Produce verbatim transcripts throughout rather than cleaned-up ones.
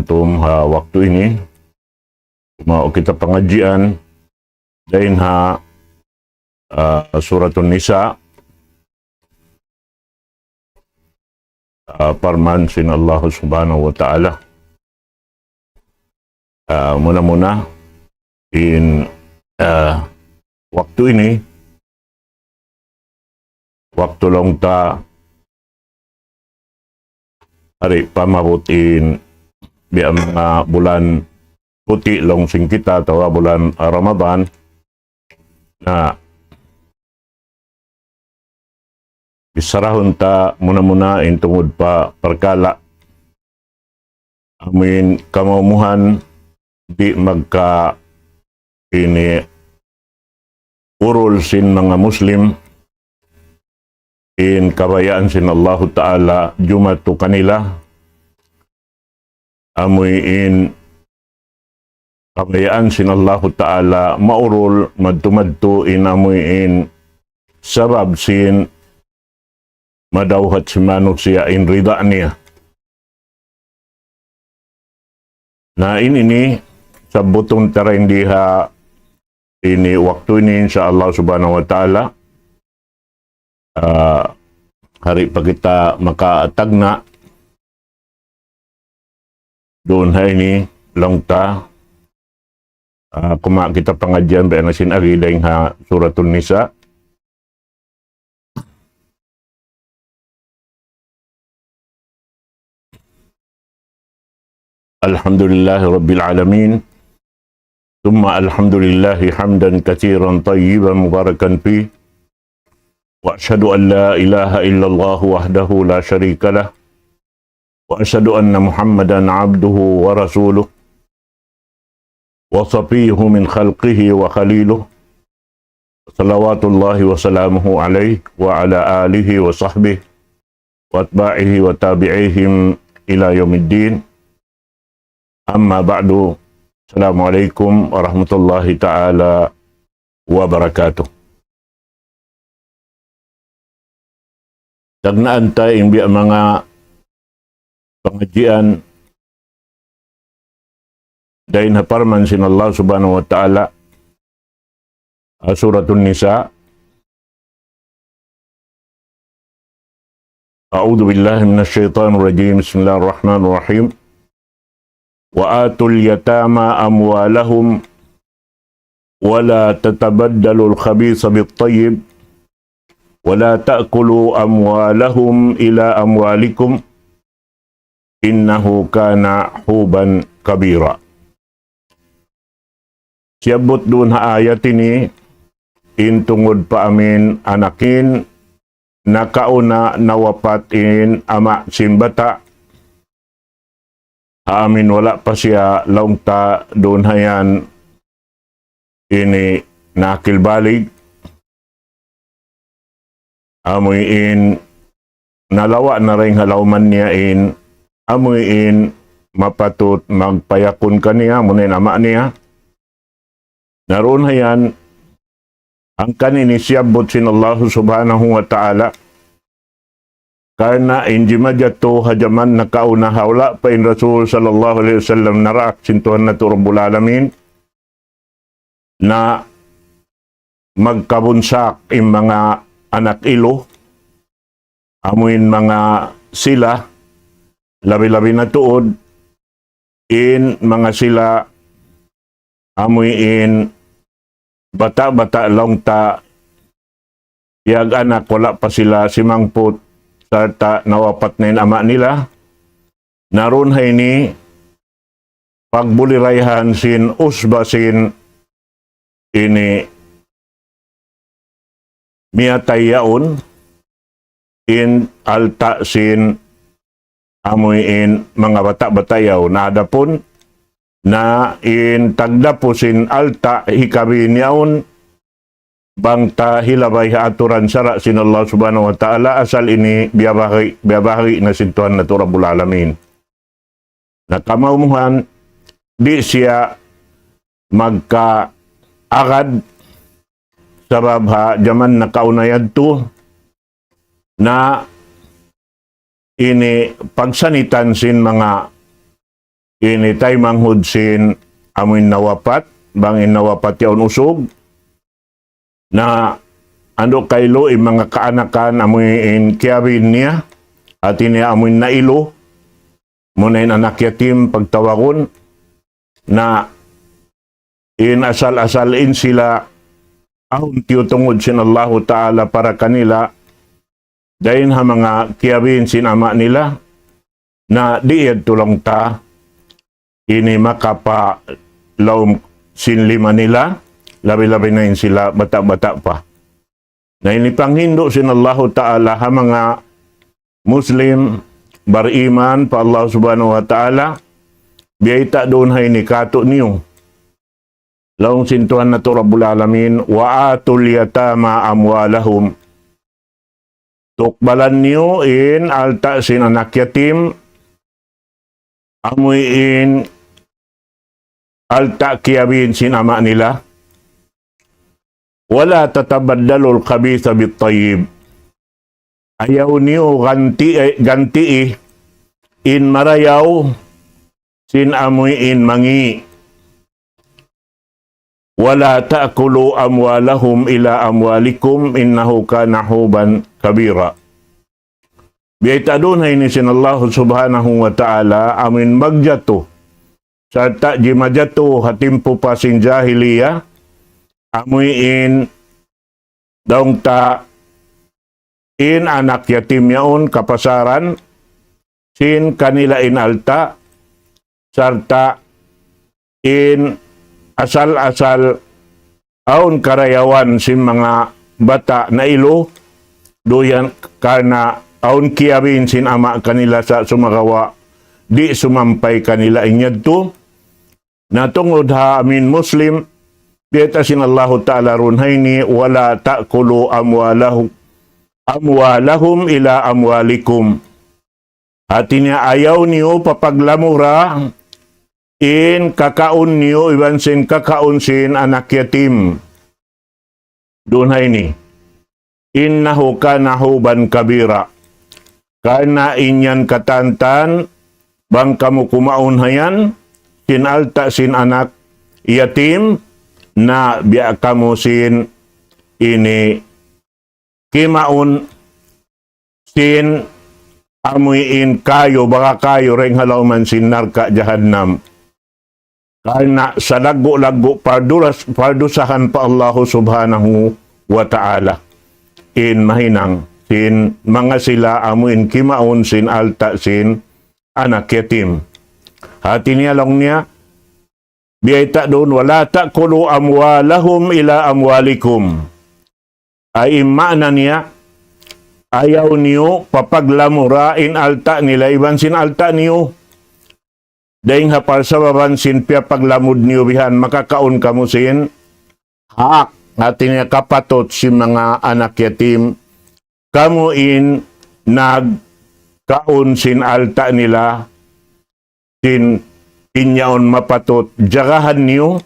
katumatung ha waktu ini, mau kita pangadjian dayn ha, ah, Suratun Nisa, ah, parman sin Allah Subhanahu wa Ta'ala. Ah, muna-muna, in, ah, waktu ini, waktu laung ta, ari pa maabut in biya' manga bulan puti' laung sin kita atawa bulan Ramadan, na bisarahun ta muna-muna in tungud pa parkala' amuin kamaumuhan di' magka ini urul sin manga Muslim in kabayaan sin Allahu Ta'ala jumatu kanila, amuin kabayaan sin Allahu Ta'ala maurul madtu-madtu in amuin sabab sin madawhat sin manusiya' in rida niya. Na ini ini sabbutun ta dayn di ha ini waktu ini, insya Allah Subhanahu wa Ta'ala. Ah, hari pa kita makatagna' duun ha ini laung ta. Ah, kuma kita pangadjian biya' na sin agi dayn ha Suratun Nisa. الحمد لله رب العالمين، ثم الحمد لله حمدا كثيرا طيبا مباركا فيه، وأشهد أن لا إله إلا الله وحده لا شريك له، وأشهد أن محمدا عبده ورسوله وصفيه من خلقه وخليله، صلوات الله وسلامه عليه وعلى آله وصحبه وأتباعه وتابعيهم إلى يوم الدين. أما بعد، السلام عليكم ورحمة الله تعالى وبركاته. Tagnaan ta in biya' manga pangadjian dayn ha parman sin Allah Subhanahu wa Ta'ala, ha Suratun Nisa. أعوذ بالله من الشيطان الرجيم. بسم الله الرحمن الرحيم. وآتوا اليتامى أموالهم ولا تتبدلوا الخبيث بالطيب ولا تأكلوا أموالهم إلى أموالكم إنه كان حوبا كبيرا. Siyabbut duun ha ayat ini, in tungud pa amin anakin, nakauna nawapat in ama' sin bata', ha amin wala' pa siya laung ta duun ha yan ini nakil balig, amuin nalawa' na dayn ha lawman niya in, amuin mapatut magpayakun kaniya, amuna in ama' niya. Na duun ha yan, hangkan ini siyabbut sin Allah Subhanahu wa Ta'ala, karna' in jimajatu ha jaman nakauna ha wala' pa in Rasul sallallahu alayhi wasallam naraak sin Tuhan natu' Rabbul Alamin, na magkabunsak in manga anak ilu, amuin manga sila, labi-labi na tuud, in manga sila, amuin bata'-bata' laung ta, piyag-anak wala' pa sila simangput, sarta' nawapat na in ama' nila. Na duun ha ini, pagbulirayhan sin usba sin ini miyatay yaun, in alta' sin amuin manga bata'-bata' yaun. Adapun na in tagdapu sin alta' hikabin yaun, bang ta hilabay ha aturan sara' sin Allah Subhanahu wa Ta'ala, asal ini biyabahagi', biyabahagi' na sin Tuhan natu' Rabbul Alamin. Na kamaumuhan, di' siya magkaagad, sabab ha jaman nakauna yadtu, na ini pagsanitan sin manga ini taymanghud sin amuin nawapat, bang in nawapat yaun usug, na andu' kailu in manga kaanakan amuin kiyabin niya, hati niya amuin nailu, muna in anak yatim pagtawagun, na in asal-asal in sila awn tiyutungud sin Allahu Ta'ala para kanila, dayn ha manga kiyabin sin ama' nila, na di' yadtu laung ta ini makapalawm sin lima nila, labi-labi na in sila bata'-bata' pa. Na ini panghindu' sin Allahu Ta'ala ha manga Muslim, bariman pa Allah Subhanahu wa Ta'ala, biyayta' duun ha ini kātu'niyu. Laung sin Tuhan natu' Rabbul Alamin, وَآتُوا الْيَتَامَىٰ أَمْوَالَهُمْ. Tukbalan niyu in alta' sin anak yatim, amuin alta' kiyabin sin ama' nila. وَلَا تَتَبَدَّلُوا الْخَبِيثَ بِالطَّيِّبِ. Ayaw niyu ganti-, eh, gantii in marayaw sin amuin mangi'. وَلَا تَأْكُلُوا أَمْوَالَهُمْ إِلَىٰ أَمْوَالِكُمْ إِنَّهُ كَانَ حُوبًا كَبِيرًا. Biyayta' duun ha ini sin Allah Subhanahu wa Ta'ala amuin magjatu sarta' jimajatu ha timpu pa sin jahiliya, amuin daung ta in anak yatim yaun kapasaran sin kanila in alta', sarta' in asal-asal awn karayawan sin manga bata' nailu, duyan karna' awn kiyabin sin ama' kanila sa' sumagawa' di' sumampay kanila in yadtu. Na tungud ha amuin Muslim, biyayta' sin Allahu Ta'ala duun ha ini, وَلَا تَأْكُلُوا أَمْوَالَهُمْ، أَمْوَالَهُمْ إِلَىٰ أَمْوَالِكُمْ. Hati niya ayaw niyu papaglamura in kakaun niyu iban sin kakaun sin anak yatim. Duun ha ini. إِنَّهُ كَانَ حُوبًا كَبِيرًا. Karna' in yan katantan, bang kamu kumaun ha yan, sin alta' sin anak yatim, na biya' kamu sin ini kimaun sin amuin kayu, baga kayu dayn ha lawm sin narka' jahannam. Karna' salaggu'-laggu' parduras-, pardusahan pa Allahu Subhanahu wa Ta'ala in mahinang sin manga sila amuin kimaun sin alta' sin anak yatim. Hati niya laung niya, biyayta' duun, وَلَا تَأْكُلُوا أَمْوَالَهُمْ إِلَىٰ أَمْوَالِكُمْ. Ay in maana niya, ayaw niyu papaglamura in alta' nila iban sin alta' niyu. Dayn ha parsababan sin piyapaglamud niyu bihan makakaun kamu sin hak, hati niya kapatut sin manga anak yatim. Kamu in nagkaun sin alta' nila, sin in yaun mapatut jagahan niyu,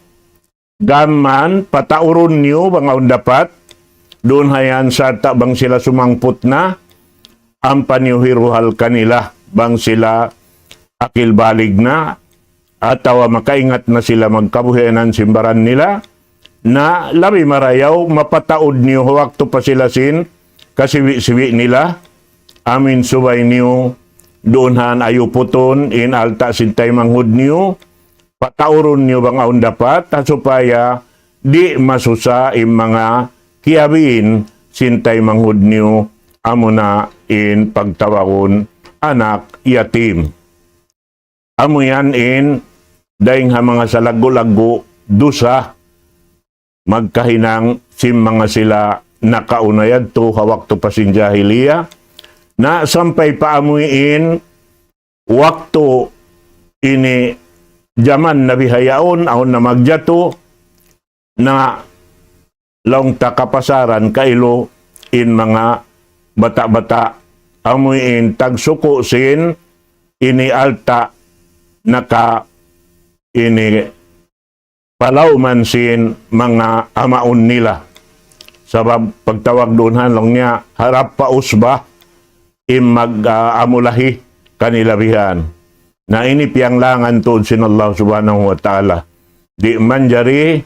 gām man pataurun niyu bang awn dapat, duun ha yan sarta' bang sila sumangput na, ampa niyu hiruhal kanila bang sila akil balig na, atawa makaingat na sila magkabuhianan sin baran nila, na labi marayaw mapataud niyu ha waktu pa sila sin kasiwi'-siwi' nila, amuin subay niyu duun han ayuputun in alta' sin taymanghud niyu, pataurun niyu bang awn dapat, ha supaya di' masusa in manga kiyabiin sin taymanghud niyu, amuna in pagtawagun anak yatim. Amu yan in dayng ha manga salaggu'-laggu' dusa magkahinang sin manga sila nakauna yadtu ha waktu pa sin jahiliya. Na sampay pa amuin waktu ini jaman na bihaun, awn na magjatu, na laung ta kapasaran kailu in manga bata'-bata', amuin tagsuku' sin ini alta' naka ini palauman sin manga amaun nila. Sabab pagtawag duun han laung niya harap pa usba in mag, ah, amulahi kanila bihan. Na ini piyanglangan tuud sin Allah Subhanahu wa Ta'ala. Di' manjari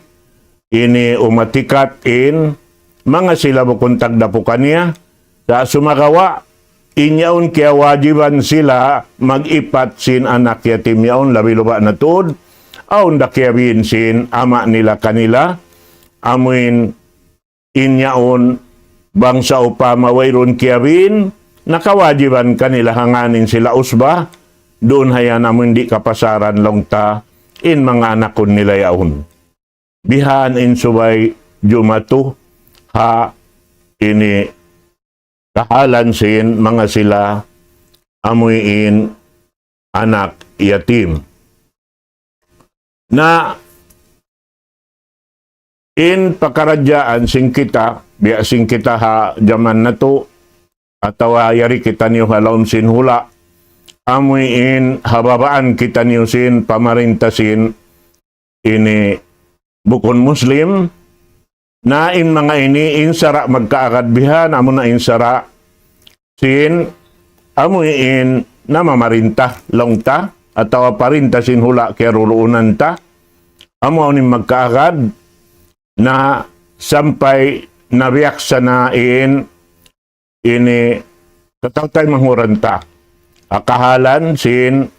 ini umatikat in manga sila bukun tagdapu kaniya. Sa' sumagawa', in yaun kiyawajiban sila mag-ipat sin anak yatim yaun labi luba' na tuud, awn da kiyabin sin ama' nila kanila, amuin in yaun bang sawpama wayruun kiyabin, na kawajiban kanila hanganin sila usba, duun hayan amuin di' kapasaran laung ta in manga anakun nila yaun. Bihan in subay jumatu ha ini kahalan sin manga sila amuin anak yatim. Na in pakaradjaan sin kita, biya' sin kita ha jaman natu', atawa yari kitaniyu ha lawm sin hula', amuin ha babaan kitaniyu sin pamarinta sin ini bukun Muslim, na in manga ini in sara' magkaagad bihan, amuna in sara' sin amuin namamarinta laung ta, atawa parinta sin hula' kiyaruluunan ta, amu in magkaagad na sampay nabiyaksana in ini kataw-taymanghuran ta. Ha kahalan sin